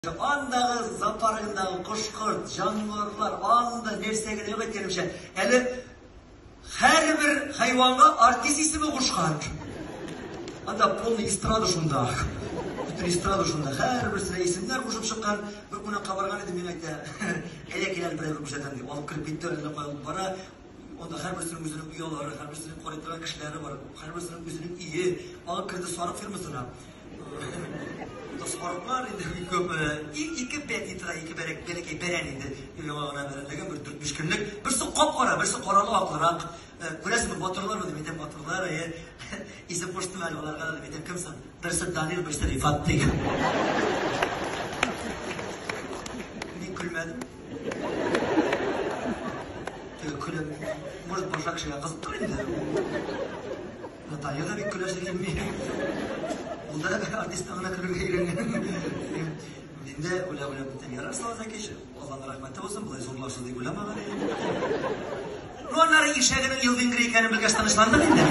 Андагы зоопаргындагы кош-корт, җанварлар, анда нәрсә генә юк әйткәнемчә. Әле һәрбер хайванга артист исеме кушкан. Анда полный эстрада шунда. Бөтен эстрада шунда. Һәрберсенә исемнәр кушып чыккан. Бер кунакка барган идем, мин әйтә, әйдә кил әле берәр күрсәтәм дип. Алып кереп китте, әллә кая алып бара. Анда һәрберсенең үзенең оялары, һәрберсенең карый торган кешеләре бар, һәрберсенең үзенең өе. Алып керде сарык фермасына. Сарыклар инде бик күп. Ике бәти тора, ике бәрәк, бәләкәй бәрән инде. Яңа гына бәрәнләгән бер 4-5 көнлек. Берсе кап-кара, берсе каралы аклырак. Күрәсеңме, батырлар дип әйтәм, батырлар. Исем куштым әле аларга дип әйтәм, кем соң? Берсе Данил, берсе Рифат ди. Мин көлмәдем. Көлеп, может, башка кешегә кызыктыр инде. Наталья да бик көләсе килми. Ул да артисттан гына көлергә өйрәнгән. Мин дә уйлап-уйлап бетәм. Ярар, Салават Зәкич, Алланың рәхмәте булсын, болай зурларсыз дип уйламаган идем. Ну, аннары ишәгенең Елвин Грей икәнен белгәч тынычландым инде.